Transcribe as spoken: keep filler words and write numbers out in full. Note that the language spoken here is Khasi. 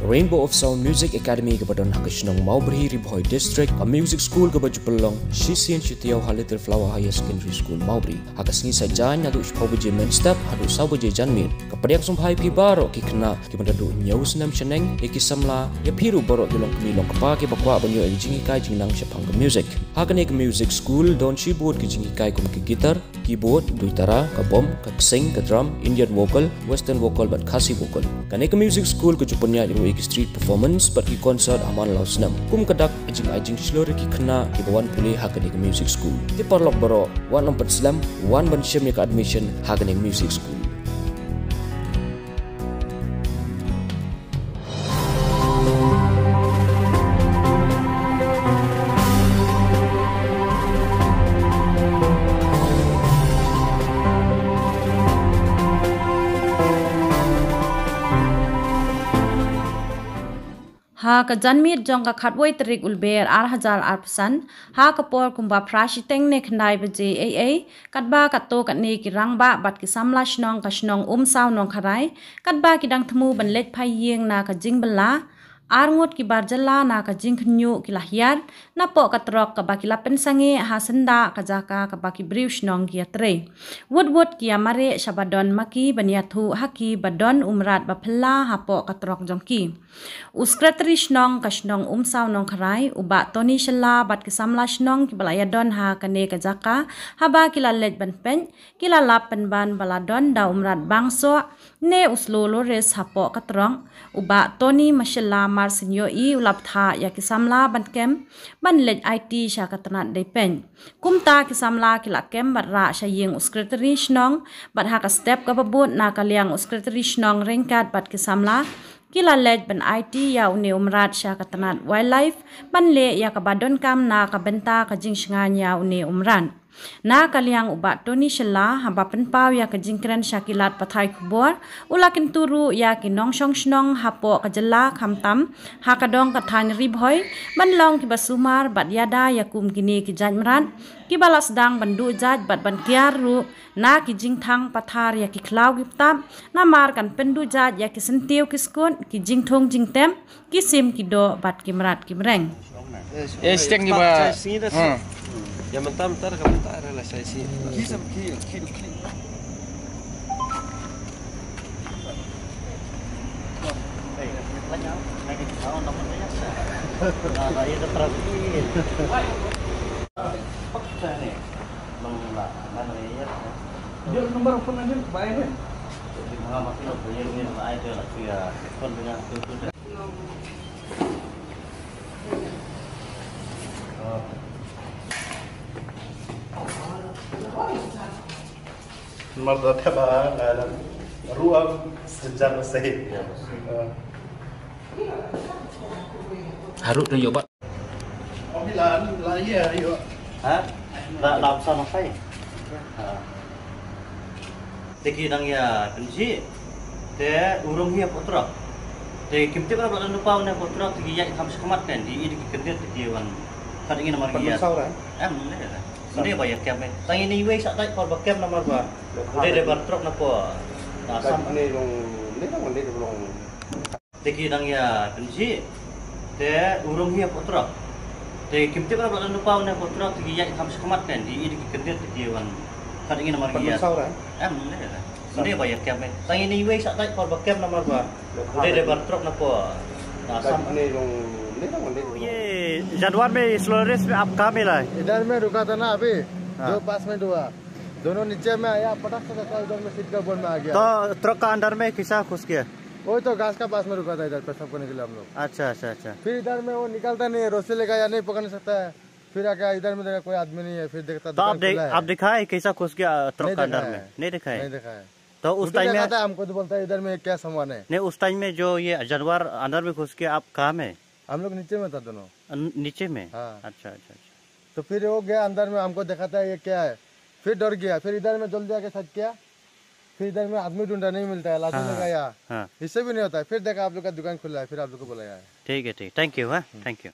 Rainbow of Sound Music Academy kaba don ha ka shnong Mawbri, Ri Bhoi District, ka music school kaba ju pynlong shisien shi taïew ha Little Flower Higher Secondary School, Mawbri. Ha ka sngi Saitjaiñ naduh shiphew baje mynstep haduh saw baje janmiet. Ka pdiang sngewbha ïa phi baroh ki khynnah kiba naduh hynñiew snem shaneng, ïa ki samla, ïa phi ruh baroh ki longkmie longkpa kiba kwah ban ïoh ïa ka jinghikai jingnang shaphang ka music. Ha kane ka music school don shibun ki jinghikai kum ka guitar, keyboard, duitara, ka bom, ka ksing, ka drum, Indian vocal, western vocal bad Khasi vocal. Kane ka music school ka ju pynïaid ruh ïa ki street performance bad ki concert ha man la u snem. Kum ka dak ka jingai jingshlur ïa ki khynnah kiba wan pule ha kane ka music school. Te paralok baroh, wat nym pynslem, wan ban shim ïa ka admission ha kane ka music school. Ha ka janmiet jong ka khatwei tarik u Lber ar hajar arphew san, ha ka por kumba phra shiteng ne khyndai baje eiei, katba katto katne ki rangbah bad ki samla shnong ka shnong Umsaw Nongkharai, katba ki dang thmu ban leit phai ïing na ka jingbylla, arngut ki bar jylla na ka jingkhynñiuh ki la hiar napoh ka trok kaba ki la pynsangeh ha syndah ka jaka kaba ki briew shnong ki ïatrei. Wut wut ki ïa mareh shaba don ma ki ban ïathuh ha ki ba don u mrad ba phylla hapoh ka trok jong ki. U Secretary Shnong ka shnong Umsaw Nongkharai, u Bah Tony Shylla bad ki samla shnong kiba la ïadon ha kane ka jaka, haba ki la leit ban peit, ki la lap pynban ba la don da u mrad bangsoh ne u slow loris hapoh ka trok. U Bah Tony Mashylla marsien ïohi u la bthah ïa ki samla ban kem ban leit aiti sha ka tnat dei peit. Kumta ki samla ki la kem bad rah sha ïing u Secretary Shnong, bad ha ka step kaba bud na ka liang u Secretary Shnong ryngkat bad ki samla ki la leit ban aiti ïa une u mrad sha ka tnat Wildlife ban leh ïa kaba donkam na ka bynta ka jingshngaiñ ïa une u mrad. Na ka liang u Bah Tony Shylla, haba pynpaw ïa ka jingkren sha ki lad pathai khubor, u la kyntu ruh ïa ki nongshong shnong hapoh ka jylla khamtam ha ka dong ka thaiñ Ri Bhoi ban long kiba sumar bad ïada ïa kum kine ki jait mrad kiba la sdang ban duh jait bad ban kiar ruh na ki jingthang pathar ïa ki khlaw ki btap, namar kan pynduh jait ïa ki syntiew ki skud, ki jingthung jingtep, ki sim ki doh bad ki mrad ki mreng. Eh, siteng kiba. Ha. Ïa mynta mynta ka mynta re la sa isi. Dia nomor phone aja, bayar ya. Jadi, mama, kita bayar ni, lah, itu lah, ya, phone dengan tu, tu, tu. Nomor dua, tiap, ah, ruang sejar sahih. Ya. Ah. Harut tu, yo, Pak. Om la, la, ïa, ïa. Ha? La, la, sa na sai. Ha. Te ki dang ïa pynji. Te u rung hi hapoh trok. Te kim tip ba la dang lypa ne hapoh trok te ki ïaid kham shakhmat kan. Di i di ki kyndit te ki wan. Kat ngi namar ki ïa. Em, ne. Ne ba ïa kem eh. Tang ini wei sa tai por ba kem namar ba. Te de bar trok na ko. Na sam. Ne long, ne long, ne long. Te ki dang ïa pynji, te u rung hi hapoh trok. Te kim tip ba la dang lypa ne hapoh trok, te ki ïaid kham shakhmat kan, di i di ki kyndit, te ki wan. Kat ngi namar ki ïa. Em, ne. Ne ba ïa kem eh. Tang ini wei sa tai por ba kem namar ba. Te de bar trok na ko. Na sam. ये जानवर में स्लो रेस में आप कहाँ मिला है? इधर में रुका था ना अभी, हाँ। जो पास में हुआ, दोनों नीचे में आया, पटक से धक्का, इधर में सीट का ऊपर में आ गया। तो ट्रक का अंदर में कैसा घुस गया? वही तो घास का पास में रुका था इधर पेशाब करने के लिए हम लोग। अच्छा, अच्छा, अच्छा। फिर इधर में वो निकलता नहीं है, रस्सी लेकर या नहीं पकड़ सकता है। फिर आके इधर में देखा कोई आदमी नहीं है, फिर देखता तो आप दुकान देख, खुला है। आप देखा है कैसा घुस गया ट्रक नहीं का अंदर देखा में? है। नहीं देखा है? नहीं देखा है। तो उस उधर टाइम में देखा था, हमको तो बोलता है इधर में क्या सामान है। नहीं, उस टाइम में जो ये जानवर अंदर में घुस के आप कहाँ में? हम लोग नीचे में था दोनों। अन-, नीचे में? हाँ। अच्छा, अच्छा, अच्छा। तो फिर वो गया अंदर में, हमको दिखाता है ये क्या है, फिर डर गया, फिर इधर में जल्दी आके साइड किया, फिर इधर में आदमी ढूंढा, नहीं मिलता है, लाठी हाँ, लगाया, हाँ। इससे भी नहीं होता है। फिर देखा आप लोग का दुकान खुला है, फिर आप लोग को बुलाया है। ठीक है, ठीक, थैंक यू, हाँ, हम्म। थैंक यू।